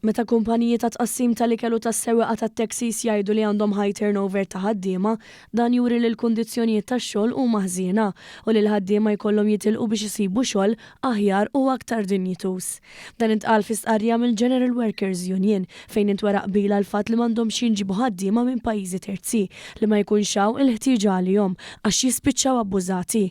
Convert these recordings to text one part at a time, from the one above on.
Meta kumpaniji ta' tqassim tal-ikel u tas-sewwieqa tat-taxis jgħidu li għandhom high turnover ta' ħaddiema, dan juri li l-kundizzjonijiet tax-xogħol huma ħżiena u li l-ħaddiema jkollhom jitilqu biex isibu xogħol aħjar u aktar dinjituż. Dan intqal fi stqarrija mill-General Workers Union fejn intwera qbil għall-fatt li m'għandhomx jinġiebu ħaddiema minn pajjiżi terzi li ma jkunx hawn il-ħtieġa għalihom għax jispiċċaw abbużati.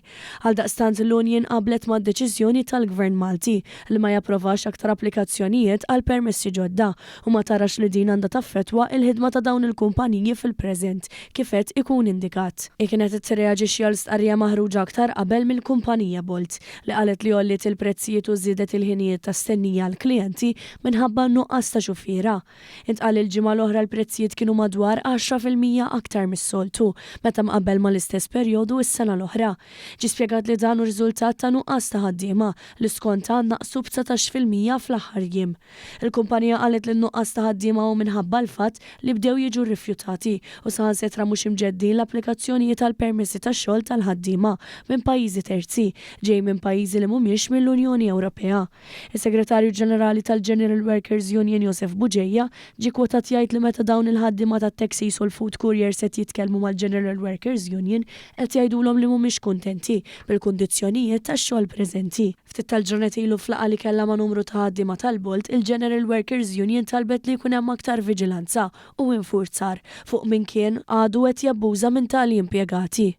Għaldaqstant l-union qablet mad-deċiżjoni tal-Gvern Malti li ma japprovax aktar applikazzjonijiet għal permessi ġodda u ma tarax li din għandha taffettwa il-ħidma ta' dawn il-kumpaniji fil-preżent kif qed ikun indikat. Hi kienet qed tirreaġixxi għal stqarrija maħruġa aktar qabel mill-kumpanija Bolt li qalet li għolliet il-prezzijiet u żiedet il-ħinijiet ta' stennija għall-klijenti minħabba n-nuqqas ta' xufiera. Intqal li l-ġimgħa l-oħra l-prezzijiet kienu madwar 10% aktar mis-soltu meta mqabbel mal-istess perjodu s-sena l-oħra. Ġie spjegat li dan hu riżultat ta' nuqqas ta' ħaddiema li skontha naqsu b'19% fl-aħħar jiem. Il-kumpanija qalet li n-nuqqas ta' ħaddiema hu minħabba l-fatt li bdew jiġu rrifjutati u saħansitra mhux imġeddin l-applikazzjonijiet għal permessi ta' xogħol tal-ħaddiema minn pajjiżi terzi ġejjin minn pajjiżi li mhumiex mill-Unjoni Ewropea. Is-Segretarju Ġenerali tal-General Workers Union Josef Bugeja ġie kwotat jgħid li meta dawn il-ħaddiema tat-taxis u l-food couriers qed jitkellmu mal-General Workers Union qed jgħidulhom li mhumiex kuntenti bil-kundizzjonijiet tax-xogħol preżenti. Ftit tal-ġranet ilu f'laqgħa li kellha ma' numru ta' ħaddiema tal-Bolt, il-General Workers Union talbet li jkun hemm aktar viġilanza u infurzar fuq min kien għadu qed jabbuża minn tali impjegati.